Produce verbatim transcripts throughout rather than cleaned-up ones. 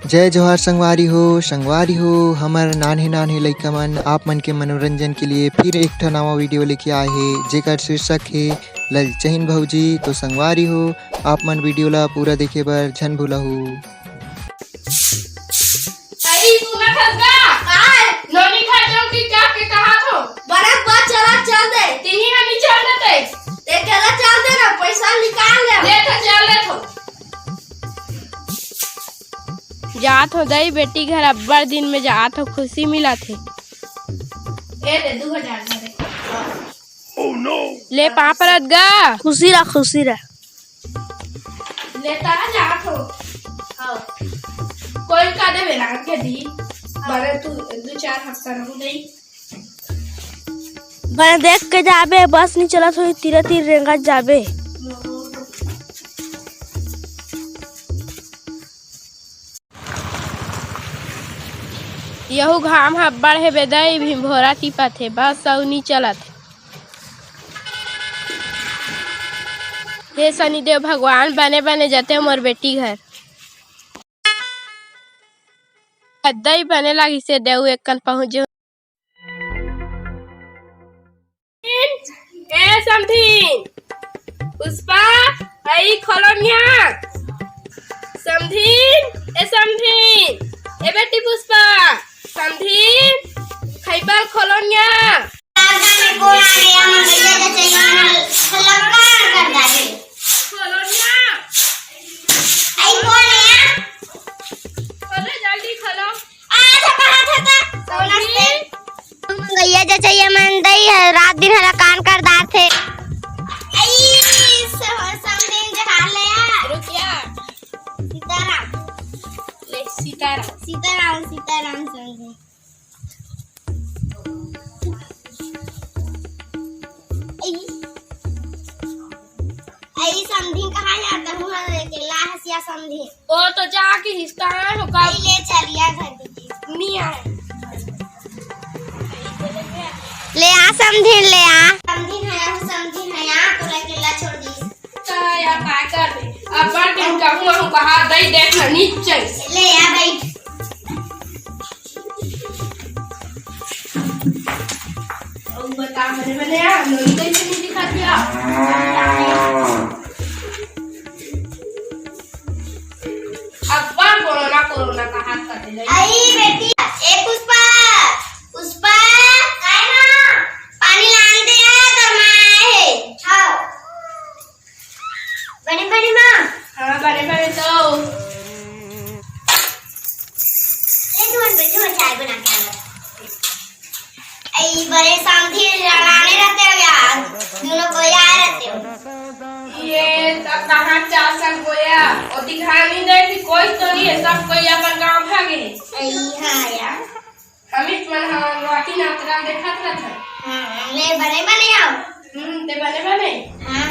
जय जोहार संगवारी हो, संगवारी हो, हमर नान्हे नान्हे लइका मन आप मन के मनोरंजन के लिए फिर एक ठो नवा वीडियो लेके आए हे, जेकर शीर्षक हे ललचहिन भौजी। तो संगवारी हो, आप मन वीडियो ला पूरा देखे बर झन भूलहू। अरे, सुनत हस गा? काय? नोनी घर जाऊं कि क्या के कहा थो? बड़ा बा, चला, चल दे। तिही हमी चल देते। ते चला, चल दे ना, पैसा निकाल ले। ले तो चल दे थो। जात हो दई बेटी घर, अब्बड़ दिन में जात हो, खुशी मिलत हे। ए दे, दू हजार दे दे। ले पाँव परत गा। खुशी रह, खुशी रह। लेता ना जात हो। हाँ। कोई का दे बेरा के दी। बारे तू दू चार हफ्ता रहू नहीं। बने देख के जाबे, बस नहीं चलत होही, तीरे तीर रेंगत जाबे। यहू घाम ह अब्बड़ हे बेदई, भिंभोरा टिपत हे, बस अउ नी चलत हे। हे शनिदेव भगवान, बने बने जते मोर बेटी घर। दई बने लागिसे देऊ, एक कन पहुँच जेहू। ए समधिन, पुष्पा, अई खोलो निया। समधिन, ए समधिन, ए बेटी पुष्पा, समधिन, खैबल खोलो निया। दादा में कौन आ गया? हम भैया के चाहिए, हम लक्का कर दागे। खोलो निया। अई कौन है? खोलो, जल्दी खोलो। आ, धक्का, धक्का, धक्का। कौन है? मंगैया जे चाहिए मन दई है, रात दिन हला कान कर दार थे। आई, स-, समधिन जहाँ ले आ। रुकिया। सीताराम। ले, सीताराम। सीताराम, सीताराम समधिन। आई। अई समधिन कहाँ जाता हूँ? अकेला हसिया समधिन। ओ तो जाके हिस्सा है, हो का? अई ले चलिया घर दीजिए। नहीं आए। ले आ समधिन, ले आ। समधिन है, हम समधिन है, यहाँ तो अकेला छोड़ दी। का या का कर दे? अब बड़ दिन कहूँ, हम कहा दई देख ना नीचे। ले आ बैठ। अउ बता, बने बने आ, नोनी कैसे नहीं दिखाती आ? अब्बड़ कोरोना, कोरोना का हाथ काटे लगी। आई बेटी, ए पुष्पा, पुष्पा, काय माँ? पानी लान दे आ, तोर माँ आए हे। हाँ। बने बने माँ। हाँ, बने बने तो। ले तुमन बैठो, मैं चाय बना के आना। ए, बड़े समधी लड़ाने रहते हो यार, दोनों को यार रहते हो। ये तब कहाँ चार साल गोया, ओती घर नहीं गए कि कोई तो नहीं है, सब कोई अपन गाँव भागे। ए, हाँ यार। अमित मन ह रोटी नातरा देखत रहत हन। हाँ, ले बने बने आओ। हम्म, ते बने बने? हाँ।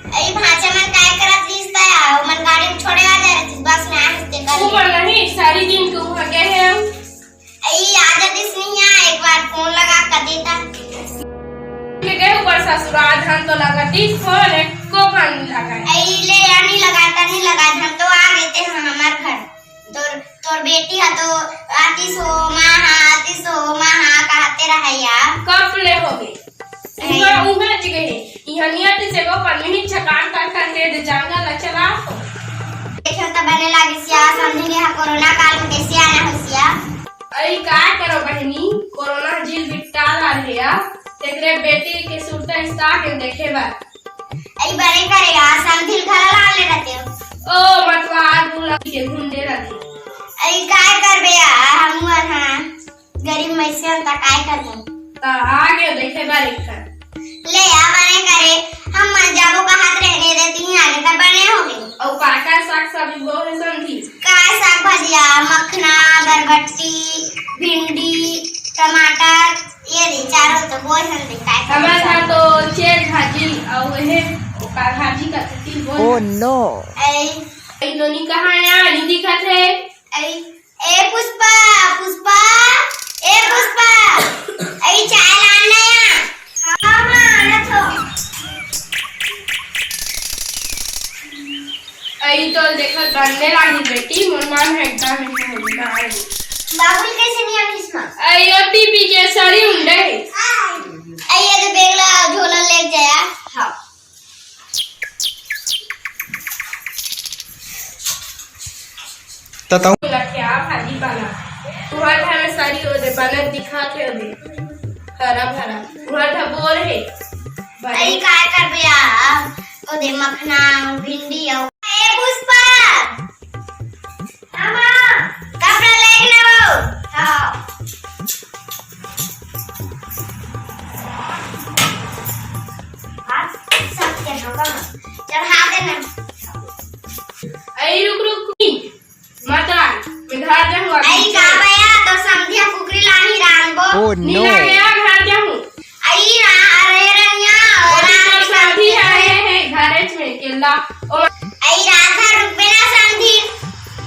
अई भांचा मन काय करत रहिस त आओ, मन गाड़ी में छोड़े आ जाए रहिस, बस में आ रहिस ते कर। ऊपर नहीं, सारी दिन के ऊपर गए हैं हम। अई आ जातिस नहीं आ, एक बार फोन लगा कर देता। के गए ऊपर ससुराल, धन तो लगा तीस फोन, एको फोन नहीं लगा। अई ले या नहीं लगा, नहीं लगा, धन तो आ गए थे हमार घर। तोर, तोर बेटी ह तो आतिस हो, माँ हा, आतिस हो, माँ हा, कहते रहे यार। कब ले होगे? उहाँ, उहाँ जी गए। इहाँ नहीं आतिस, एगो पन्नी ही छकान कर कर दे दे, जंगल ल चला। देखो त बने लागिस या, समधी ने हा कोरोना काल में कैसे आना होसिया। अई का करो बहनी, कोरोना जिल बिपटा ला रहे या, तेकरे बेटी के सुरता इस्ता के देखे बर। अई बने करे यार, समधिन घला लान ले रहते हो। ओ मतवार बुला के ढूंढे रहते। अई काय करबे यार, हमू हर हाँ गरीब मइसे हन त काय करबो। त आ गयो देखे बर एक ठन। ले आ बने करे, हम मन जाबो कहत रहने दे तीन आगे त बने हो गए। अउ का का साग सब्जी बोए हे समधी? काय साग भजिया, मखना, बरबट्टी, भिंडी, टमाटर, ये रे, चारों तो बोए हन दे, काय हमर करबे? घर तो चेर भाजी, अउ हे, ओकर भाजी का तिल बोए Oh हन। No! अई। अई नोनी कहाँ हे? नहीं दिखत हे। अई, ए पुष्पा, पुष्पा, ए पुष्पा, अई चाय लान ना या। हाँ, हाँ, आनत हो। अई तो देखत बनने लागी बेटी, मोर मन है एकदम तताऊ। लखिया भाजी पाला। तुहर घर में सारी ओदे बनत दिखा के ओदे। हरा भरा। तुहर घर बोर हे। अई काय करबे यार? ओदे मखना, भिंडी अउ। ए पुष्पा! आमा! कपड़ा लेके ना वो। हाँ। आज सबके ढोका में चढ़ा देना। अई रुक, रुक, रुक। मत रांध, मैं घर जाहूँ अभी। अई का बया, तो समधिया कुकरी लाही रांधबो। Oh, नी no। लागे यार, घर जाहूँ। अई रा-, अरे रनिया, अभी तो रांध समधी के आए हैं घरेच में, केला। ओ अई राधा रुकबे ना समधी।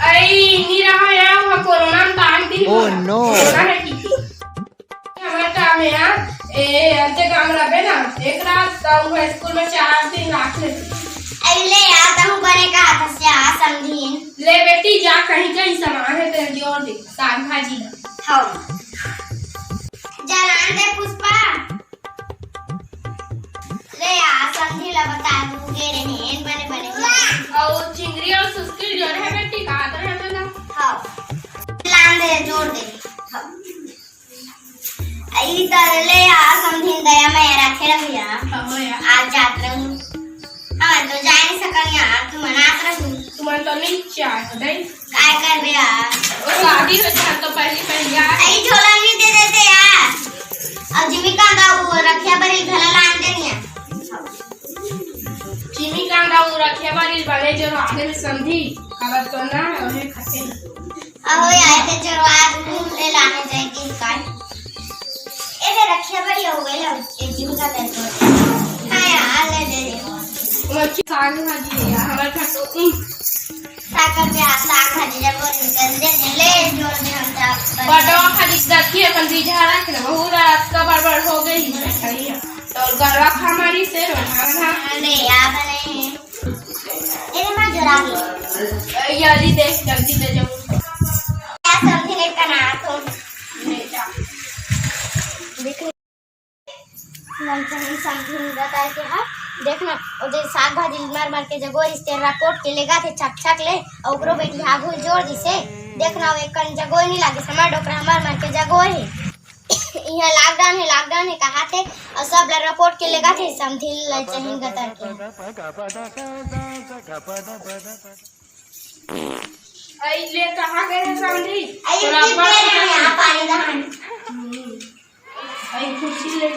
अई नी रहा यार, वो कोरोना में टांग दी Oh, बोला। No। कोरोना है की थी। हमर काम हे यार, ए, अंते काम रहबे ना, एक रात त उहाँ स्कूल में चार दिन राख ले। अइले यार, तहूँ बने कहा था से आ समझीन। ले बेटी, जा कहीं कहीं सामान हे, तेरे जोर दे, साग भाजी ला। हाँ। जलान दे पुष्पा। ले आ, समझी ला बता, तू गे रहे, बने बने। अउ चिंगरी अउ सुस्की जोर हे बेटी, कहा तो रहबे ना। हाँ। लान दे, जोर दे। हाँ। अई तर ले आ, समधिन दया में रखे रहू यार। हाँ यार। आज जात रहू। हमन तो जाए नहीं सकन यार, तुमन आत रहू। तुमन तो नहीं चाहत दई। काय करबे यार? वो शादी हो जाए तो पहली पहली यार। अई झोला नहीं दे देते यार। अब जिमी का दा वो रखिया बर ही झोला लान दे नहीं यार। चिमी कांदा उ रखे बारी बने जो आगे में समधी, काबर तो ना, ओहे खाते ना। अहो यार, ते जोरवा दूध ले लाने जाएगी काय? ए, ले रखे बारी हो गई हो, ये जिम का दर्द हो। हाँ यार, ले दे दे। वो अच्छी साग भाजी है यार, हमारे घर तो, उम। साग का प्याज, साग भाजी जब वो निकल दे, ले जोर दे हम तो। बटवा खाली रखी है, अपन बीजा रख ले, बहुत रात का बड़बड़ हो गई, सही है। तो गरवा खा मारी से रोना ना। ले आ बने। ए रे माँ जोरा के। ए, जल्दी दे, जल्दी दे जाओ। क्या समझी नहीं करना तो। ले जा। देख। मन से नहीं समझी नहीं बता के हाँ। देख ना, वो जो साग भाजी मार मार के जगो रिश्ते रपोट के लेगा थे छक छक ले, और ओकरो बेटी हागू जोर दिसे। देख ना, वो एक कन जगो नहीं लागे, हमार डोकरा मार मार के जगो है। इहाँ lockdown हे, lockdown हे कहाथे, अउ सब ला रपोट के लेगथे, समधिन ला चहिन गतर के। अई ले, कहाँ गए हे समधी? अई तोला रुक, अपन ले, यहाँ पानी दहन। हम्म। अई कुर्सी ले,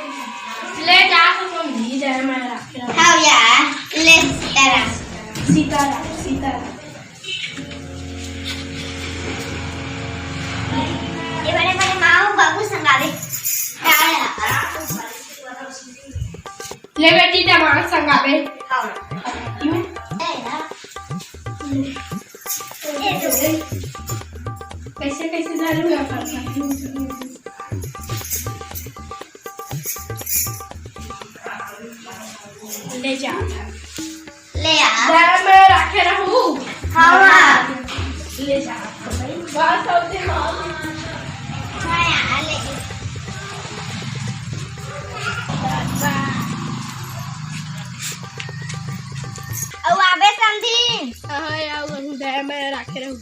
ले जा तो समधी, जाए मैं रखे। हाँ यार, ले सीताराम। सीताराम, सीताराम। ए बड़े बड़े माँ बाबू संगावे। ले बेटी, जमाना संगावे। हाँ। कैसे, कैसे चालू है आपका? ले जा। ले आ। घर में रखे रहू। हाँ, हाँ। ले जा। बस होते हम। हाँ, यार, ले। अउ आबे समधी। हाँ, हाँ, यार, घर में रखे रहू।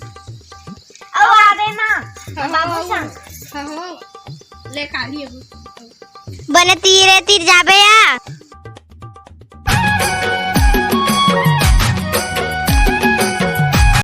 अउ आबे माँ, हाँ, बाबू हाँ, संग। हाँ, हाँ। ले काली अब। बने तीरे तीर जाबे या